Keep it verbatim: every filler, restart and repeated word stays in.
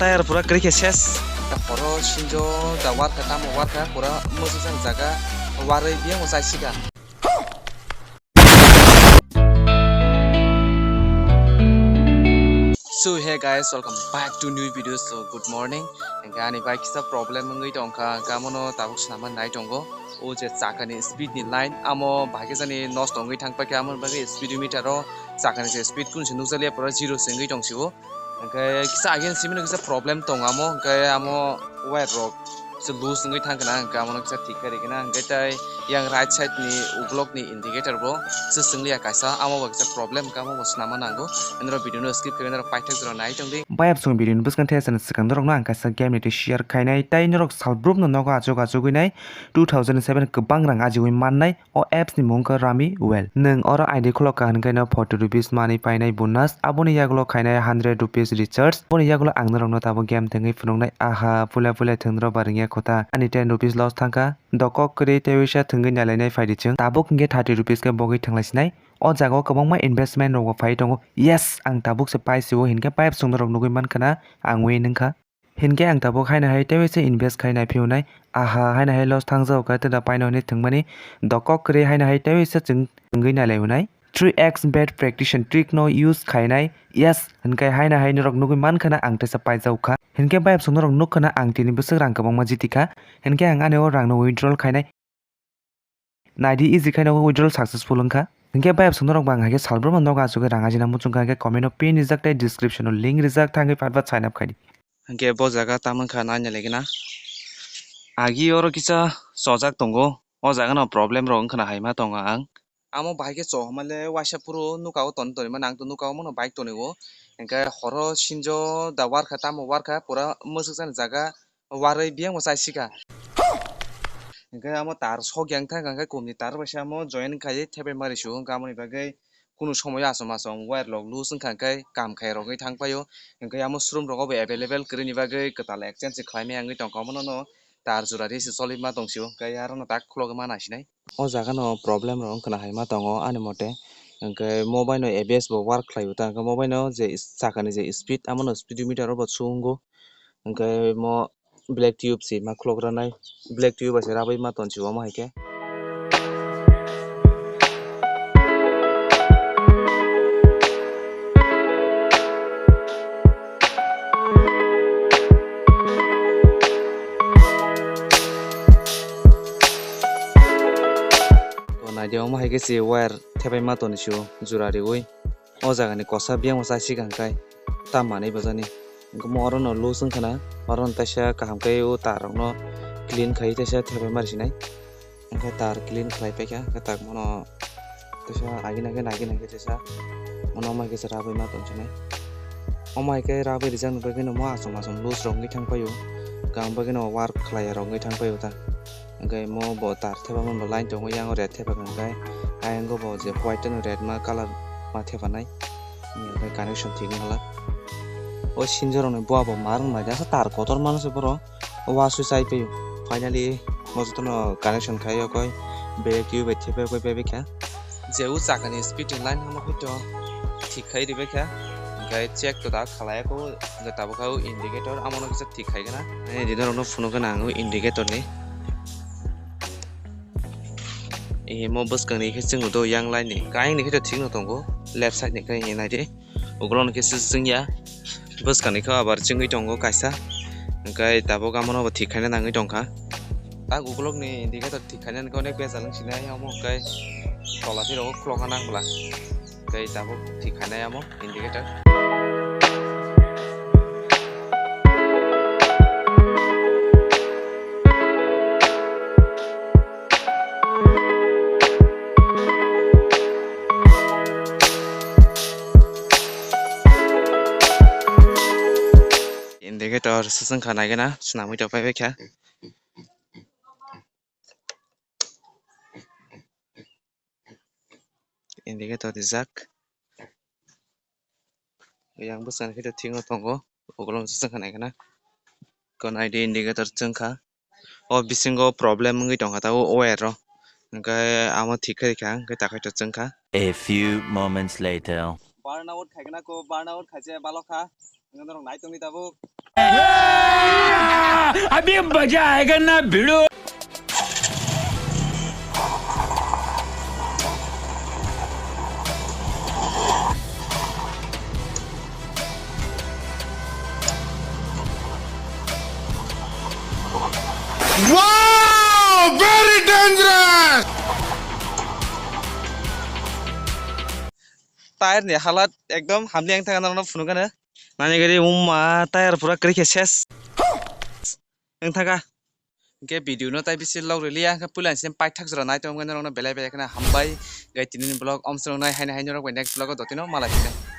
Tire pura kwrwi khe ses. Horo sinjo da warkha tamo warkha pura mwswk jani jaga warwi biyang chai sika. So hey guys, welcome back to new video. So good morning. Hingke ani bai kisa problem wngwi tongkha, hingke amono tabuk swnamna nai tongo. O je chakani speed ni line, amo bahai khe jani nosto wngwi thang paikha, amoni bagwi speedometer o chakani je speed kunu se nukjakliya, pura zero se wngwi tong sio. Hingke kisa agini simino kisa problem tongo amo, hingke amo wire rok se loose wngwi thang khna, hingke amono kisa thik khe rikna, hingke tai yang right side ni ukulok ni indicator bo se swnglia kaisa, amo bo kisa problem, hingke amo bo swnamna nango. Norok video no skip khe norok paithak jora nai tongdi. Bayap song video ni bwskango thai asani swkang norok no ang kaisa game ni twi share khainai, tai norok salbrum no nogo achuk achugwi nai two thousand seven kwbang rang ajigwi mannai. O apps ni mung khe Rami Well. Nwng oro I D khulok kha hwn khe no forty rupees manwi painai bonus. Aboni yagulo khainai hundred rupees recharge. Aboni yagulo ang norokno tabuk game thwngwi phunuknai. Aha, puila puila thwng norok ba ringya kotha. Ani ten rupees loss thangkha. Dokok kwrwi tei uisa thwngwi nailainai phaidi chwng. Tabuk hwnkhe thirty rupees khe bogwi thwnglaisinai. O jaga o kwbangma investment rok bo phai tongo. Yes, ang tabuk se paisio hinkhe pipe song norok nugwi mankha na ang win wngkha. Hinkhe ang tabuk haino hai teibo se invest khai nai phiyonai. Aha, haino hai loss thangjao kha, tei da paino hinwi thwngmani dokok kwrwi haino hai teibo se chwng thwngwi nai lai hwnai. Three X bet prediction trick no use khainai. Yes, hinkhe haino hai norok nugwi mankha na ang teisa paijao kha. Hinkhe bayap song norok nukha na ang tini bwswk rang kwbangma jiti kha. Hinkhe ang ani o rang no withdrawal khainai. Naidi, easy khaino withdrawal successful wngkha. Hinkhe bayap song norok bo ang haikhe salbrumno nogo achugwi rang ajina muchungkha, hinkhe comment o pin rijak tei description o link rijak, thangwi pat pat sign up khaidi. Hinkhe bo jaga tamo wngkha naina legena. Agi oro kisa chojak tongo, o jaga no problem rok wngkha na hai ma tongo ang. Amo bahai khe chohomale waisa phuru nuka o toni toni mano, ang to nuka o mano bike toni o. Hinkhe horo sinjo da warkha tamo warkha pura mwswk jani jaga warwi biyang bo chai sika. Hinkhe amo tar sok yang thang kha, hinkhe kumni tar bai se amo join khai thepai mari su, hinkhe amoni bagwi kunu somoyo achom achom wire rok loose wngkha, hinkhe kam khai rogwi thang paio. Hinkhe amo showroom rogo bo available kwrwini bagwi kwtal exchange se khlaimaya wngwi tongkha, omono no tar jora ri se choli ma tong sio, hinkhe aro no tak khulogwi ma naisinai. O jaga no problem rok wngkha na hai ma tongo ani mote, hinkhe mobile no A B S bo work khlai o ta, hinkhe mobile no je is-, sakani je speed, amo no speedometer o bo chungo. Hinkhe mo black tube se ma khulok ranai, black tube bai se rabwi ma ton sio omo hai khe. To naidi omo hai khe se wire thepai ma ton sio jura riui. O jaga ni kosa biyang bo chai sika hinkhe ta manwi bwjani. Hinkhe mo oro no loose wngkha na, oro no teisa kaham khe o tar rok no clean khai teisa thepai mari sinai. Hinkhe tar clean khlai paikha, hinkhe tak mono teisa agini khe nagini khe teisa mono omo hai khe se rabwi ma tong sinai. Omo hai khe rabwi rijak ni bagwi no mo achom achom loose rok wngwi thang paio, kaham bagwi no work khlai ya rok wngwi thang paio ta. Hinkhe mo bo tar thepamani bo line tongo, yang red thepa hinkhe ayang bo je white and red ma colour ma thepanai, hinkhe connection thik wngla. O sinjo rokni bua bo ma rwng nai jasa tar kotor mano se borok. O waswi chai paio. Finally mo jotono connection khai o koi bag tube bai thepai koi bebekha. Je o chakani speed ni line hamo khaito thik khai ribekha. Hinkhe check to da khalai kho, hinkhe tabuk kha o indicator, amo no kisa thik khai gana. Ani dino rok no phunuk gana ang o indicator ni. Imo bwskang ni khe chwng do yang line ni, kayang ni khe to thik no tongo, left side ni khe nai di. Ukulok ni khe se chwngya. Bwskang ni khe abar chwngwi tongo kaisa. Hinkhe tabuk amo no bo thik khaina nangwi tongkha. Tak ukulok ni indicator thik khaina hinkhe onek bejal wng sinai omo hinkhe tola thwi rogo khulokna nang bwla. Hinkhe tabuk thik khainai amo indicator. Indicator se chwngkha naigena swnamwi tongpai baikha. Indicator rijak. Yang bwskango khe thik no tongo, ukulok se chwngkha naikhe na. Kon I D indicator chwngkha. O bisingo problem wngwi tongkha tabuk wire o. Hwnkhe amo thik khe rikha, hwnkhe takhai to chwngkha. A few moments later. Burnout khaikhe na ko, burnout khaise balokha. Hwnkhe norok nai tongdi tabuk. अभी मजा आएगा ना भिड़ो। Wow! Very dangerous! Tyre ni halat ekdom hamli ang thangna norokno phunukgano. Nani gari umma tyre pura kwrwi khe ses. Wng thaka. Hwnkhe video no tai bisi log rwliya, hwnkhe puila ni simi paithak jora nai tongmani norokno belai belai kheno hambai. Gai tini ni vlog omsongo nai haino haino rok bai next vlog o dotino malai philai.